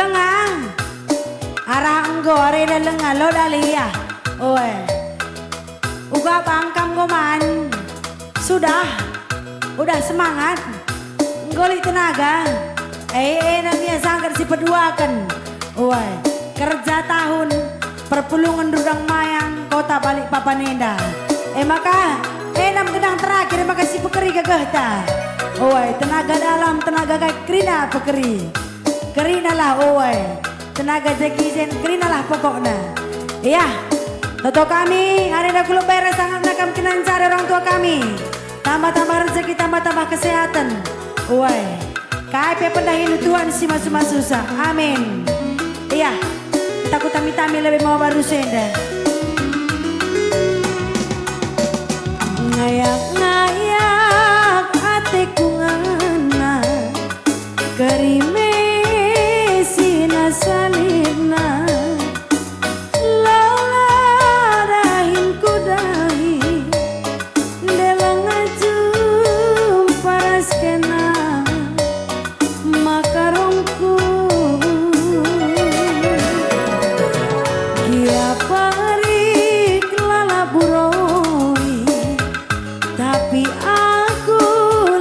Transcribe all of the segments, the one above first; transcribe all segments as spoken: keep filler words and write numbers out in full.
Lenga. Arah enggo arena lenga lo Dahlia. Oe. Uga bangkam enggo man. Sudah. Udah semangat. Enggo lit tenaga. Eh, eh, namia sangkat si peduaken. Oe. Kerja tahun perpulungen Rudang Mayang Kota Balikpapan enda. Eh, maka, eh, nam gendang terakhir maka si pekeri gegehta. Oe, tenaga dalam, tenaga kai kerina pekeri. Kerinalah, oe. Tenaga jegijen, kerinalah pokokna. Iya. Toto kami, arenda ku Lembare sangapna kam kenan jare orang tua kami. Tambah-tambah rezeki, tambah-tambah kesehatan. Oe. Kai pe pendahin Tuhan si masu-masusa. Amin. Iya. Takut tami-tami lebe mau baru senda. Ngayak-ngayak ateku ngena. Kerime sina salibna, lola dahin kudahi, ndeleng ajum paras kena makarongku. Gia parik lalap buroi, tapi aku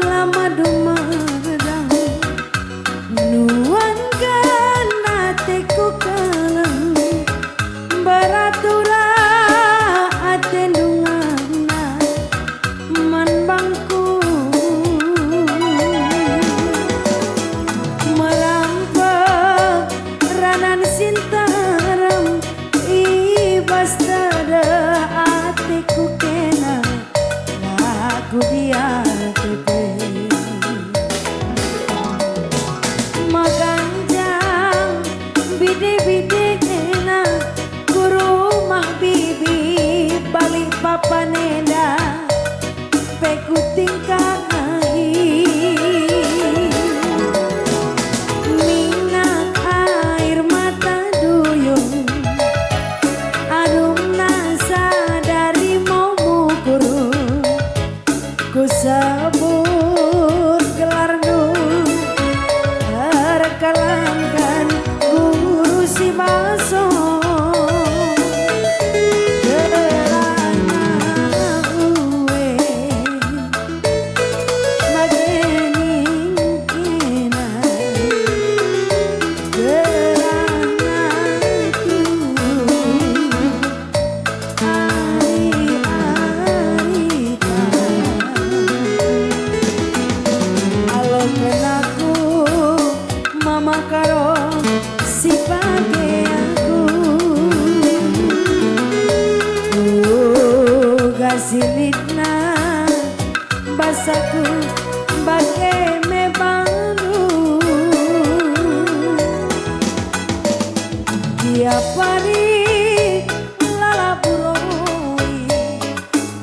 la madum merdang. Nuanken ateku keleng, beratura atendu ngena man bangku. Merampek ranan si nterem i bas dada ateku kena. Aku diate pe maganjang bide-bidena ku rumah bibi Balikpapan enda pe kutingkahi. Minak air mata duyung, adumna sadari mau mukur. Kusebut gelarndu, erkelangken guru si baso. Gelarna Uwe, bage ningkena. Gelarna Tudu, ari-arita. Aloken aku mama Karo si bage aku. Uga silitna basaku bage me bandu. Gia parik lalap buroi,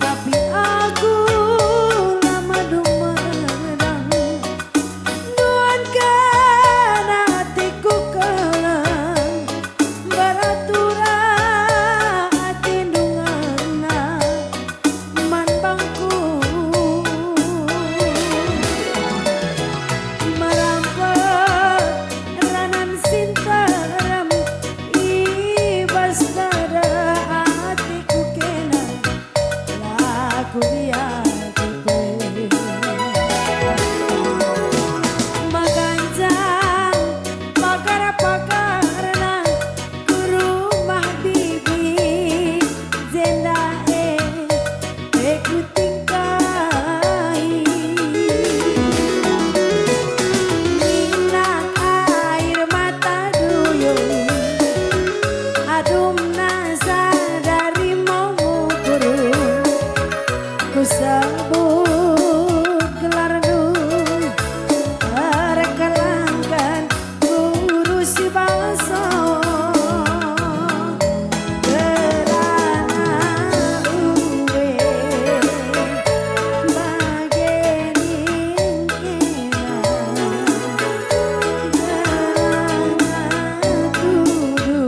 tapi aku la madum merdang. Nuanken ateku keleng, beratura atendu ngena man bangku. Merampek ranan si nterem i bas dada ateku kena. Laku diate pe. Maganjang pakar-pakarna ku rumah bibi jenda e, e kutingkahi. Minak air mata duyung, adumna sadari mau mukur. Kusebut gelarndu, erkelangken guru si baso. Gelarna Uwe, bage ningkena. Gelarna Tudu,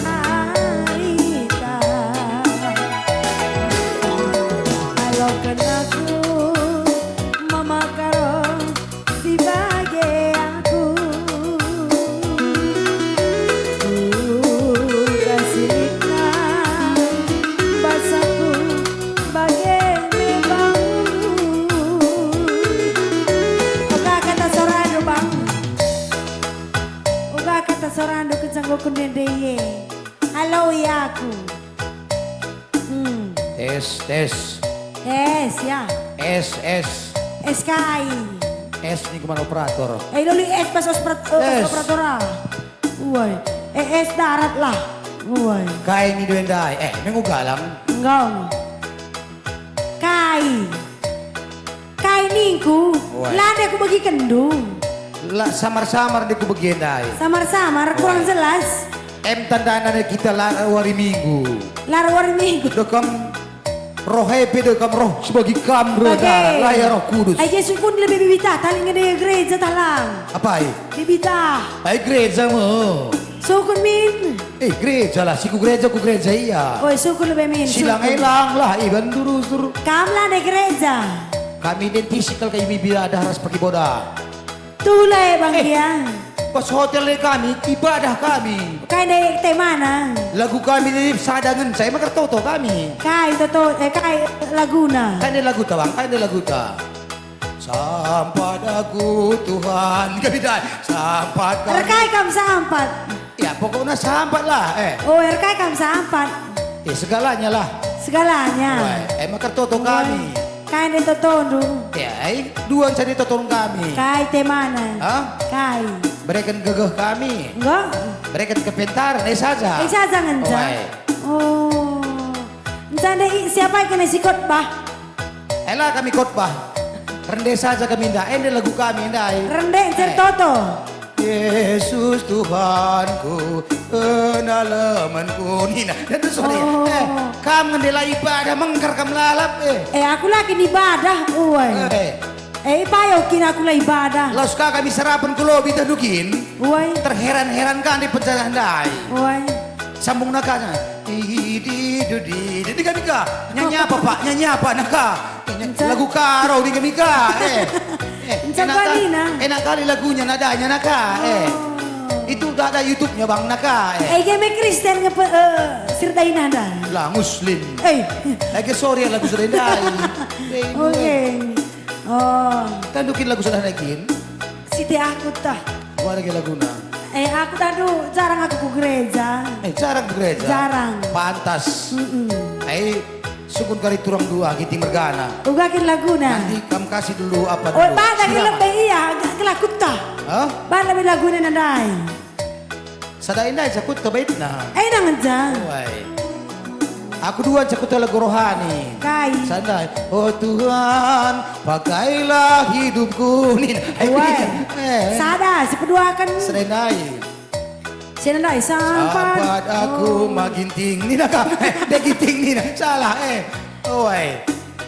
arita. Aloken aku mama Karo si bage Aku nende ye. Halo ya aku. Hmm. Tes, tes. Tes ya. Es, es. Es kai. Es ni kuman operator. Eh, loli es pas osprat-, eh, Tes. Operator ah. Woi. Eh, es darat lah. Woi. Kai ni dua ndai. Eh, mengu galang. Enggau. Kai. Kai ningku, Woi. La nde kubegikenndu. La samar-samar nde kubegi ndai. Samar-samar, kurang Woi. Jelas. Em tandana nde kita la wari Minggu. La wari Minggu. Dekam roh epe dekam roh sebagai kam Bage. Roh darah, la ya Roh Kudus. Ai Yesus pun lebih bibita, taling nge gereja talang. Apai? Bibita. Ai gereja mo. Sukun min. Eh, gereja lah, si ku gereja, ku gereja ia. Oi, sukun lebe min. Silang sukun. Elang lah, iban durusur. Kam la nde gereja. Kami identis kal kami ibadah ras pake boda. Tule bang Eh, dia. Pas hotel le kami, ibadah kami. Kai nde te mana? Lagu kami nde sada ngenca, emang ertoto kami. Kai toto, eh, kai laguna. Kai nde lagu ta bang, kai nde lagu ta. Sampat aku Tuhan, kami dah sampat kami. Erkai kam sampat. Ya, pokoknya sampat lah, eh. Oh, erkai kam sampat. Ya, segalanya lah. Segalanya. Wah, emang kertoto Wah. Kami. Kai nde totondu? Ya, eh, dua cari toton kami. Kai te mana? Hah? Kai. Berikan gegeh kami. Enggak. Berikan kepintaran, eh saja. Eh saja ngenca. Wah. Oh. Ngenca nde i-, siapa yang kena si khotbah? Ela kami khotbah. Rende saja kami nda, ende lagu kami ndai. Rende ncer Eh. Toto. Yesus Tuhanku, penalemenku. Nina, dan tu sorry. Oh. Eh, kam ngendela ibadah mengkar kam lalap, eh. Eh, aku lagi ibadah, uai. Eh. Eh, ipayo kin aku la ibadah. Laus ka kami serapen ku lobi teh dukin. Uai. Terheran-heran ka di penjara ndai. Uai. Sambung naka, di, di, du, di, di, di, kami ka. Nyanyi apa, Pak? Nyanyi apa, naka? Nyanyi Enca. Lagu karo di kami ka. Eh. Eh, Enca enak kali, Bali, nah. Enak kali lagunya, nadanya, naka. Eh. Oh. Itu udah ada YouTube-nya, Bang, naka. Eh. Eh, game Kristen ngepe, eh, sirdaina, dah. Lah, Muslim. Eh. Lagi sorry, lagu sirdaina. Eh, Oke. Oh. Tandu kin lagu salah naikin? Siti aku tah. Gua lagi laguna. Eh, aku tandu jarang aku ku gereja. Eh, jarang ku gereja? Jarang. Pantas. Mm-mm. Eh, sukun kari turang dua, Ginting mergana. Uga kin laguna. Nanti kam kasih dulu apa Oh, dulu. Pada Siram. Lebih iya, agak kelakut tah. Hah? Pada lebih laguna nadai. Sada indai cakut ke baitna. Eh, nang ngenca. Wai. Aku dua cakut lagu rohani. Kai? Sada, "Oh Tuhan, pakailah hidupku." Nih, Wai. Eh. Sada, si peduaken. Sada indai. Si indai, sampat. Sampat aku Oh. Maginting. Nih, naka. Eh, dia ginting nih, nah. Salah, eh. Wai.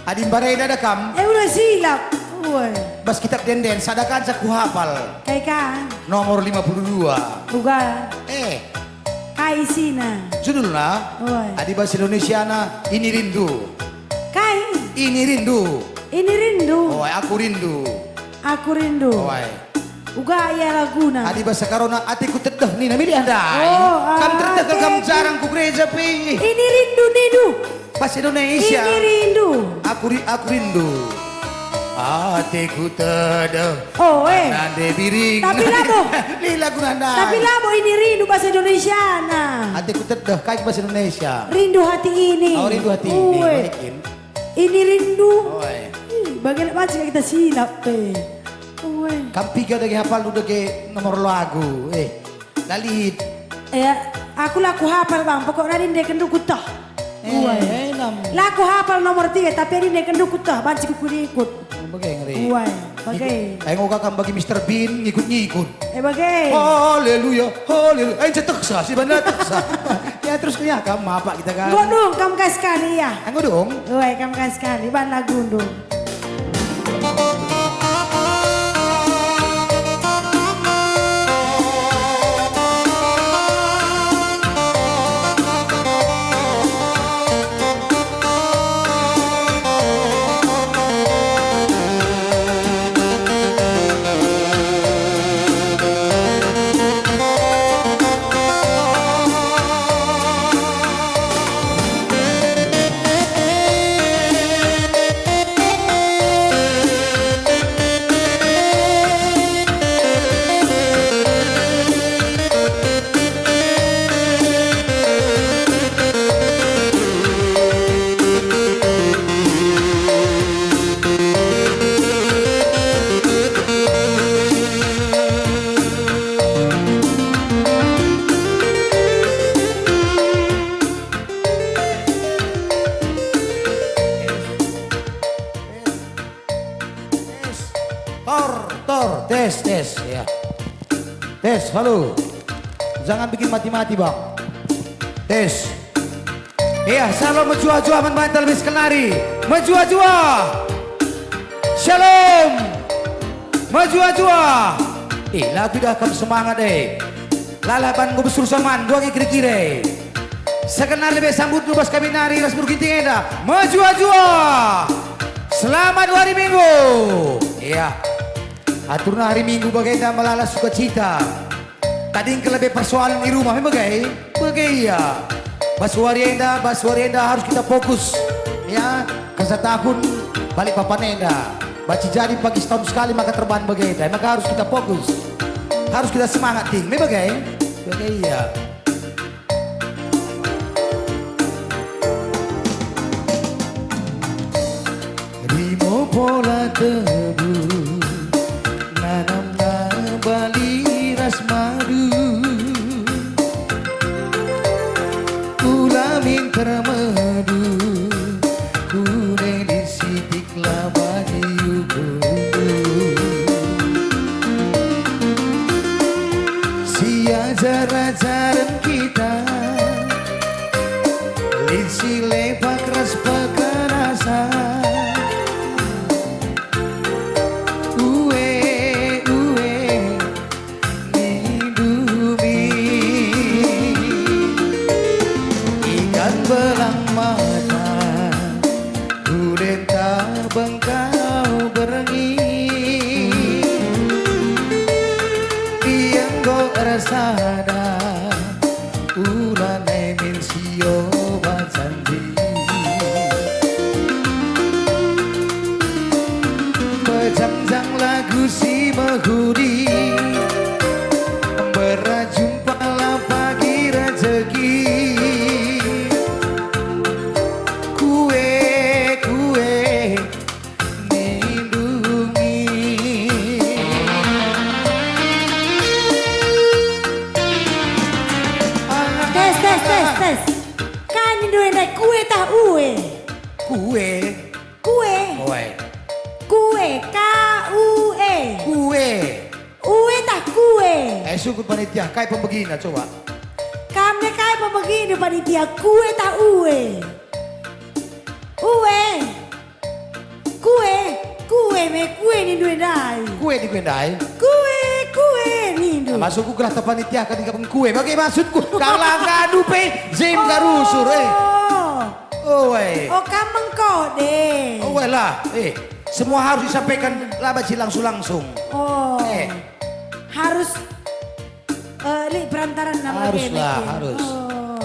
Adi mbarenda da kam? Eh, udah silap. Uai. Bas kitab denden, sada kanca kuhapal. Kai ka? Nomor lima puluh dua. Uga. Eh. Kai isina? Judulna, Uai. Adi bahasa Indonesiana, Ini Rindu. Kai? Ini Rindu. Ini Rindu. Oh, aku rindu. Aku rindu. Uai. Uga ia laguna. Adi bahasa Karona, ateku tedeh nina, milih anda. Oh, Kam tedeh kal kam ateku. Jarang ku gereja pe. Ini rindu, rindu. Bahasa Indonesia. Ini rindu. Aku ri-, aku rindu. Ateku tedeh. Oh, eh. Nande biring. Tapi labo. Ni lagu nanda. Tapi labo ini rindu bahasa Indonesia, nah. Ateku tedeh, kai bahasa Indonesia. Rindu hati ini. Oh, rindu hati ini. Ue. Baikin. Ini rindu. Oi. Ih, bagaimana kita silap, eh. Ue. Kam piga dage hapal lu dage nomor lagu, eh. Lalit. Ya, aku la kuhapal, Bang. Pokokna adi ndekenndu kuteh. Eh, Uai. Eh, nam. La kuhapal nomor tiga, tapi adi ndekenndu kuteh, banci kuikut-ikut. Oh, bage ngeri. Uai, bage. Ikut, eh, ngoga kam bagi Mister Bean, ngikut-ngikut. Eh, bage. Haleluya, haleluya. Eh, ceteksa, si bana teksa. Ya, terus kuya kam, apa kita kan? Enggo dong, kam kai sekali, ya. Enggo dong. Uai, kam kai sekali, ban lagu dong. Tes, halo. Jangan bikin mati-mati, Bang. Tes. Iya, shalom mejuah-juah man bantal bis kenari. Mejuah-juah. Shalom. Mejuah-juah. Eh, lagu dah kam semangat, eh. Lala ban nggo besur saman, dua nge kira-kira, eh. Sekenar lebe sambut bas kami nari ras Burginting enda. Mejuah-juah. Selamat hari Minggu. Iya. Aturna hari Minggu bagenda melala sukacita. Tadingken lebe persoalan i rumah, me bage? Bage ia. Bas wari enda, bas wari enda harus kita fokus. Ya, kerja tahun balik papan enda. Banci jadi pagi setahun sekali maka terban bagenda. Maka harus kita fokus. Harus kita semangat ting. Me bage? Bage ia. Rimo pola tebu, nanamna bali ras madu. Ula minter medu, kune di sitik laba di ukurku. Siajar-ajaren kita, lit si lepak ras pekerasan. Ue, ue, nindu mi. Ikan belang mata, kudenta bengkau berngi. Enggo ersada, ula nai min sio bacanji. Pejangjang lagu si mehudi, berajumpa la pagi rejeki. Kue, kue, nindungi. Tes, tes, tes, tes. Kai nindu ndai, kue tah ue? Kue. Kue. Oe. Kue, K U E. Kue. Ue tah kue? Eh, sukut panitia, kai pembegina, coba? Kam nge kai pembegindu panitia, kue tah ue? Ue. Kue, kue me, kue nindu ndai. Kue di kue ndai? Kue, kue nindu. Nah, maksudku gelah tah panitia kan ikap kue. Bage maksudku, kau langkadu pe, Zim karusur, eh. Oh. Oe. Oh, kam mengkode. Oe lah, eh. Semua harus disampaikan, la banci langsung-langsung. Oh. Eh. Harus, eh, lit perantaran nama. Harus lah, harus. Oh.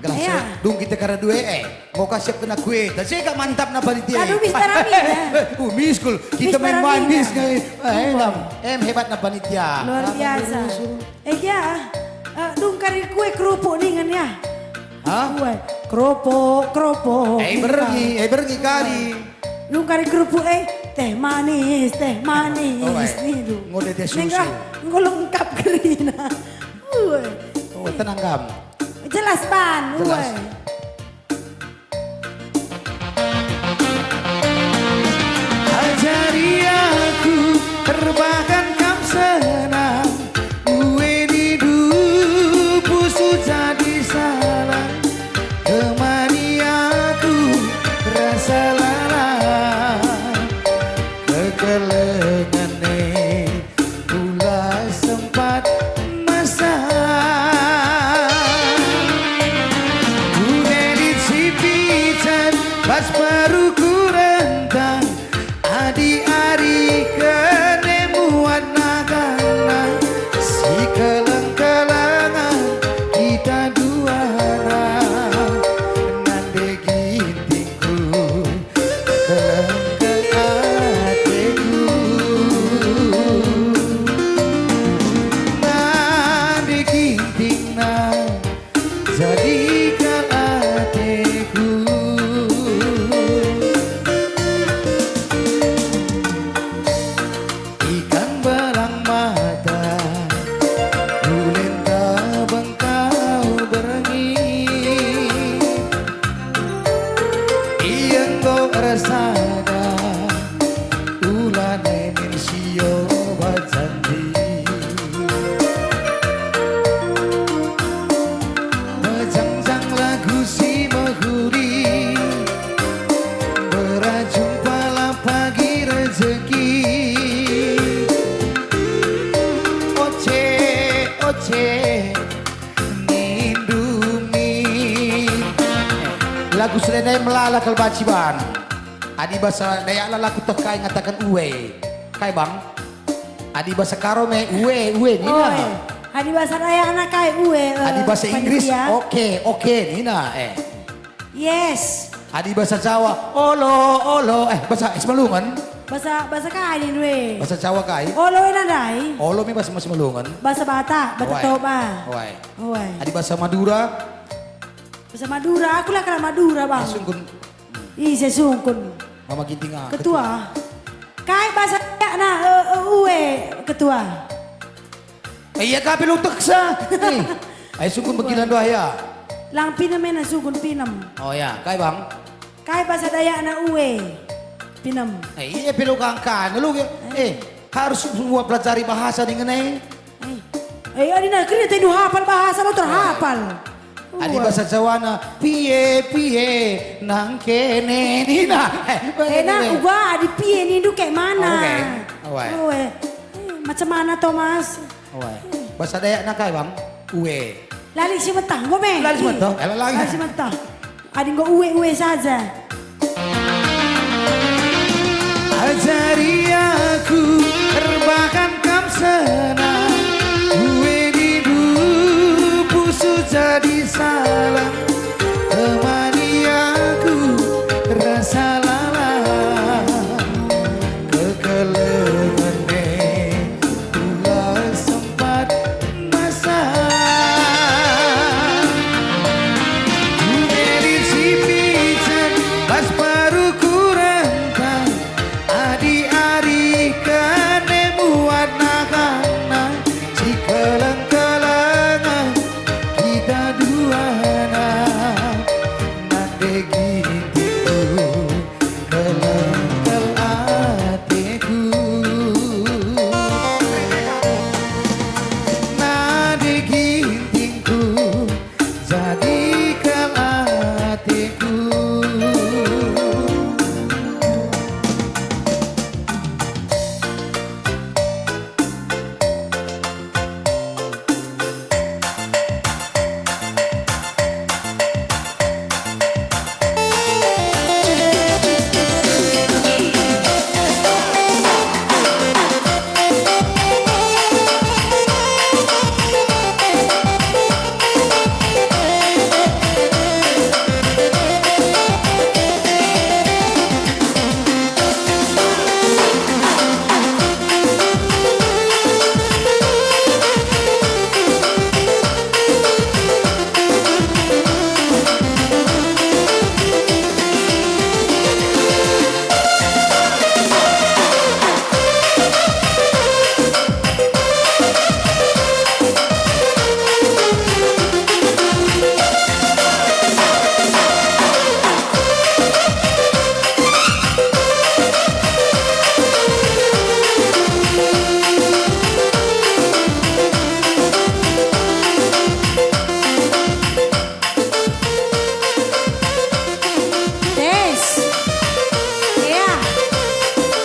Gelah. Iya. Dung kita kada due, eh. Mau kasih kena kue, tak sega mantap na panitia. Aduh, bisa rame, ya. Uh, miskul. Kita main manis, ya. Eh, em, hebat na panitia. Luar biasa. Eh, ya. Eh, dung kari kue kerupuk ningen, ya. Hah? Kue kerupuk, kerupuk. Eh, berngi, eh, berngi kari. Dung kari kerupuk, eh, teh manis, teh manis, oh, eh. Nih, dung. Ngode teh susu. Nengah, enggo lengkap kerina. Ue. Oh, tenang kam. Jelas ban, jelas. Ue. Ajari aku, perbahan kam senang, ue nindu pusu jadi salang, temani aku rasa lalap, kekelengen e. Kula sempat masak. Kune lit sipican bas peruku rentang, adi ari kene mua Eh, nindu mi. Eh, lagu si ndai melala kal banci ban. Adi bahasa Dayakna la kueteh kai ngataken ue. Kai, Bang? Adi bahasa Karo me ue, ue nina. Oi. Adi bahasa Dayakna kai ue, eh, Adi bahasa Inggris, panitia? Oke, oke nina, eh. Yes. Adi bahasa Jawa, olo, olo. Eh, bahasa Simalungun? Bahasa, bahasa kai nindu e? Bahasa Jawa kai? Olo e nadai. Olo me bahasa Simalungun. Bahasa Batak, Batak Toba. Oi. Oi. Adi bahasa Madura? Bahasa Madura, aku la kena Madura, Bang. Sungkun. Ise sungkun. Mama Ginting, ah, Ketua. Kai bahasa Dayakna, eh, eh, ue, Ketua? Eh, iya ka pe luteksa. Eh, ai sungkun begilan doa ya. Lang pinem ena sungkun pinem. Oh ya, kai, Bang? Kai bahasa Dayakna ue? Pinem. Eh, iya pe lu kangkan lu. Eh, harus semua pelajari bahasa ningen e. Eh, eh, adi na kerina tendu hapal bahasa lo terhapal. Adi bahasa Jawana, pie, pie, nangkene nina. Eh, bahasa Ena Jawa. Uga adi pie nindu kek mana? Oke. Ue. Ue. Eh, macam mana, Thomas? Ue. Bahasa Dayakna kai, Bang? Ue. Lali si metah, enggo me. Lali si metah. Ih. Ela lagi. Lali si metah. Adi enggo ue-ue saja. Ajari aku erbahan kam senang, ue nindu pusuh jadi salang, temani aku rasa lalap, kekelengen e. Kula sempat masak. Kuberit si pican, bas paruhku rentah. Adi ari kene muat nahanna, sikeleng-kelengen kita duana. Nande gintingku, keleng kal ateku. Nande gintingku, jadi kal ateku. Tes. Ya.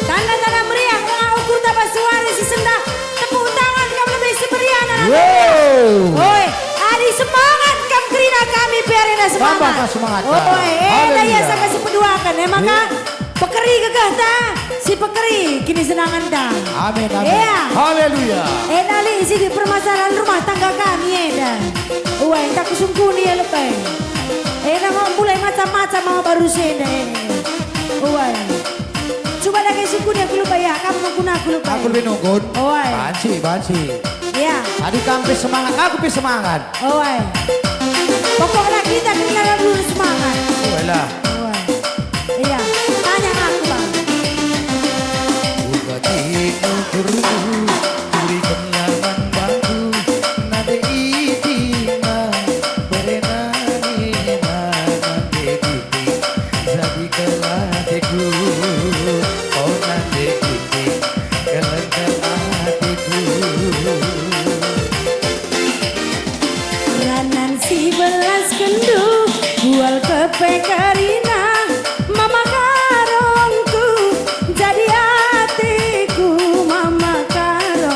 Tanda-tanda meriah, tengah ukur tambah suara si sendah. Tepuk tangan kam lebih si meriah, anak-anak. Wow. Oi, adi semangat kam kerina kami pe arena semangat. Tambah semangat, Kak. Oi, eh, haleluya. Daya sangka si peduaken, eh, maka iya. Pekeri gegehta, si pekeri kinisenangenta. Amin, amin. Iya. Haleluya. Enda lit si di permasalahan rumah tangga kami enda. Uai, tak kusungkuni ia lebe. Enda mau mulai macam-macam mau baru senda, eh. Uai. Cuba dage sungkuni aku lebe ya, kamu nungkun aku lebe. Aku lebe nungkun. Uai. Banci, banci. Iya. Adi kam pe semangat, aku pe semangat. Oh, ai. Pokokna kita kena dulu semangat. Walah. Oh, ai. Iya. Tanya aku, Bang. Uga kin ukurku, berikenlah man bangku, nande itima, berenani nande giti, jadi kelateku, oh, nande giti. Kelengkap hatiku. Ranan si belaskenndu, bual kepe kerina, mama karongku, jadi atiku mama karongku.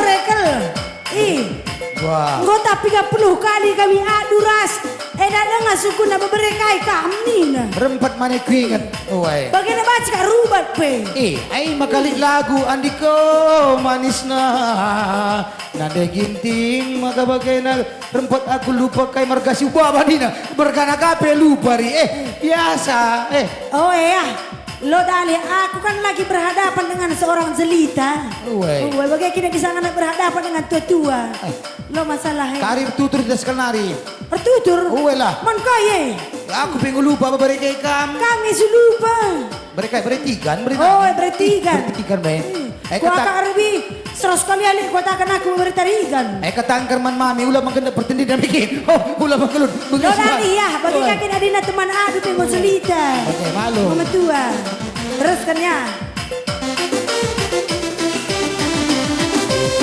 Tekel. Ih. Wah. Enggo tah piga puluh kali kami adu ras. Enda denga sukuna bebere kai kam nina. Rempet mane kuinget. Uai. Bagena banci kak rubat pe. Eh, ai maka lit lagu Andiko manisna. Nande Ginting maka bagena rempet aku lupa kai marga si ubaba nina. Mergana kape lupa ri. Eh, biasa. Eh. Oh, iya. Lo Dali, aku kan lagi berhadapan dengan seorang jelita. Uai. Uai, bage kina disangana berhadapan dengan tua-tua. Eh. Lo masalah, eh. Kari ertutur di das kenari. Ertutur? Uai lah. Man kai, eh? Ya, aku pe nggo lupa apa bebere kai kam. Kami si lupa. Bebere kai, bebere tigan, bebere Oh, tigan. Bebere tigan. Bebere tigan, be. Hmm. Eh, kata Kuakap Rubi, seratus kali alik kuatakan aku bebere tarigan. Eh, kata angker man mami, ula menggendek pertendin dan bikin. Oh, ula menggelut. Lo Dali, ya, bagi Uai. Kaki adina teman adu pe nggo jelita. Oke, malu. Memetua. Teruskan, ya.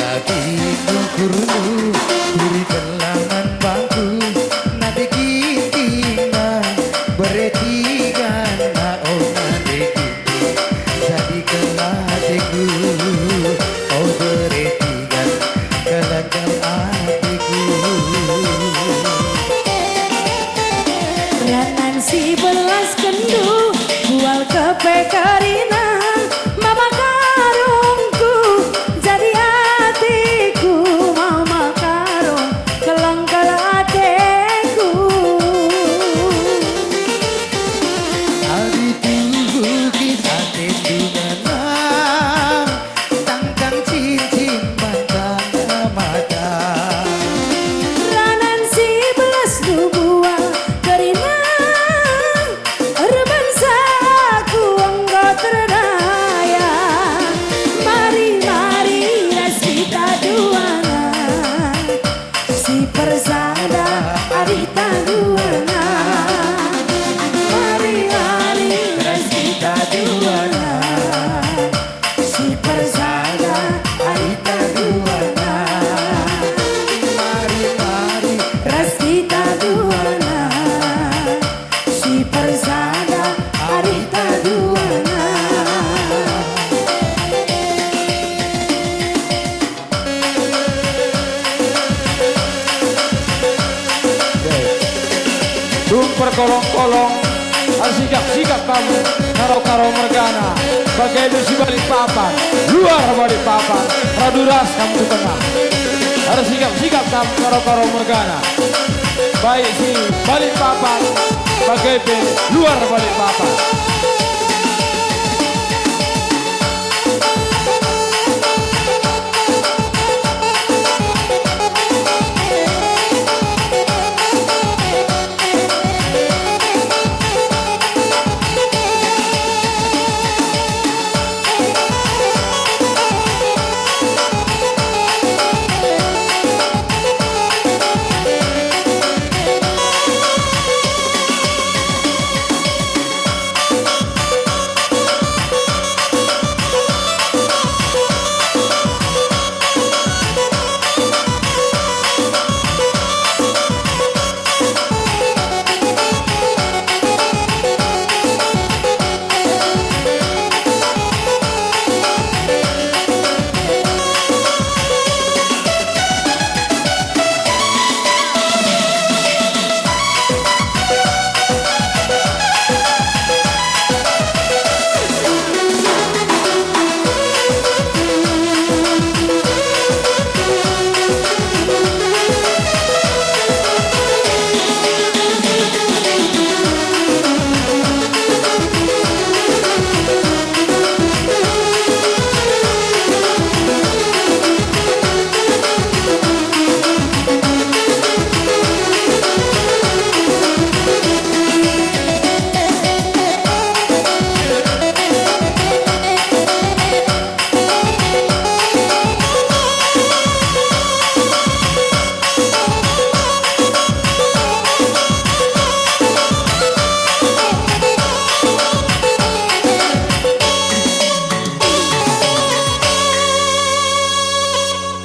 Lagi nungkurndu, turikenlah man bangku, nande Ginting na, bere tigan na, oh, nande Ginting, jadikenlah ateku, oh, bere tigan, kelengkel ateku. Ranan si belas kendu, bual kepe kerina, mama karungku, jadi ateku, mama karung, kelengkel ateku. Adi tuhu kin atendu ngena, tangkang cincin mantang mata. Ranan si belas nubuah kerina, erbansa aku enggo terdaya. Mari, mari ras kita duana. Si persada arihta duana. Mari, mari ras kita duana. Si persada arihta duana. Mari, mari ras kita duana. Si persada arihta duana. Dung perkolong-kolong, ersigap-sigap kam, karo-karo mergana, bage pe si Balikpapan, luar Balikpapan, radu ras kam ku tengah. Ersigap-sigap kam, karo-karo mergana, baik si Balikpapan, bage pe luar Balikpapan.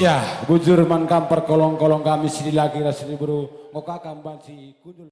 Ya, bujur man kam perkolong-kolong kami si dilaki ras si diberu, enggo ka kam banci kundul.